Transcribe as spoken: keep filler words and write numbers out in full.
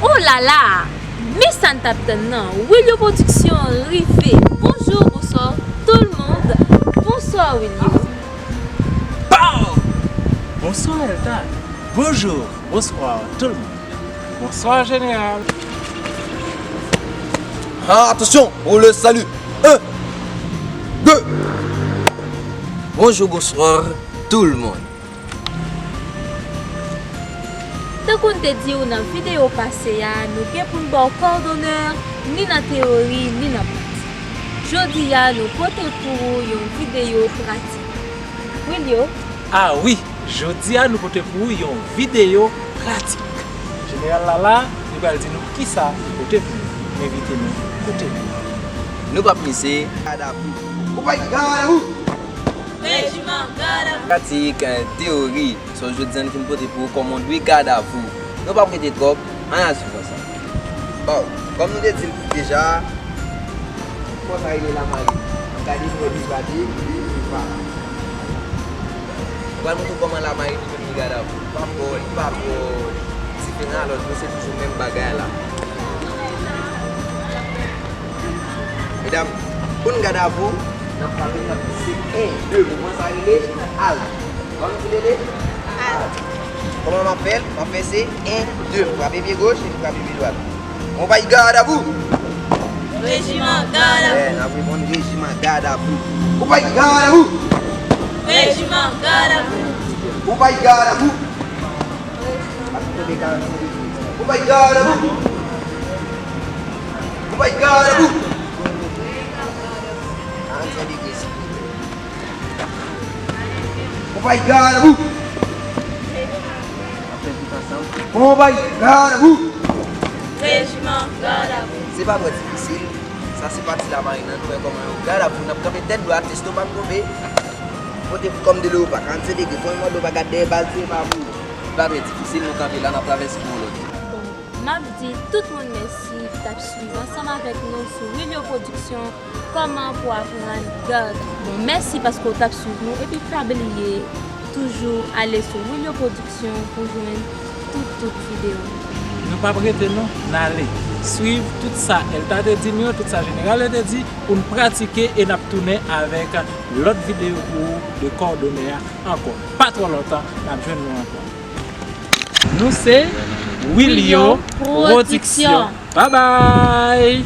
Oh la la! Men sa n t ap tann nan, Wilio Production rive! Bonjou, bonswa tout le monde! Bonswa Wilio! Pow! Bonswa Elta! Bonjou, bonswa tout le monde! Bonswa Jeneral! Ah, attention, on le salue. Un, deux. Bonjou, bonswa tout le monde. Tankou n te di w nan videyo pase a, nou gen pou n ba w kòdonè ni nan teyori ni nan pratik. Jodi a, nou pote pou ou yon videyo pratik. Wilio, Ah wi, jodi a nou pote pou ou yon videyo pratik. Jeneral la la, li pral di nou kisa li pote pou nou. M envite nou koute li. Nou p ap mize. Gadavou. Ou pa gadavou. Rejiman Gadavou. Pratik, teyori. So jodi a n fin pote pou ou kòman w dwe gadavou. Nou p ap rete twòp, ann al swiv ansanm. Bon, kòm nou te di l deja, kòman sa rele lamari? Gade nou wè li bati, li pa. Ou pral montre w kòman lamari li menm li gadavou. Li pa twò, li pa twò diferan, alò nou se toujou menm bagay la. Medam, pou n gadavou, n ap frape, n ap di se en, de, mouvman sa rele al. Kòman nou rele? Al. Kòman m ap fè l? M ap fè se en, de, m frape pye goch epi frape pye dwat. Konpayi gadavou! Rejiman Gadavou. N ap reponn rejiman gadavou. Konpayi gadavou! Rejiman Gadavou. Konpayi gadavou! Konpayi gadavou! Konpayi gadavou! Konpayi gadavou! Konpayi gadavou! Rejiman Gadavou. Se pa twò difisil. Sa se pati lamari nan, nou wè kòman yo gadavou, n ap kanpe tèt dwat, estomak konpe. Pote pou kòm de leopa, karannsenk degre, fò yon mòd ou pa gad dèyè bal, tire pa pou ou. Li pa trè difisil, nou kanpe la, n ap travèse pou yon lòt. Bon, m ap di tout moun mèsi ki t ap swiv ansanm avèk nou sou Wilio Production, kòman pou aprann gad. Bon, mèsi paske w t ap swiv nou, epi pa bliye toujou ale sou Wilio Production pou jwenn tout, tout videyo. Nou p ap rete non, n ale swiv tout sa Elta te di nou yo, tout sa Jeneral te di, pou n pratike e n ap tounen avèk lòt videyo pou ou de kòdonè a ankò. Pa twò lontan, n ap jwenn nou ankò. Nou se Wilio Production. Babay!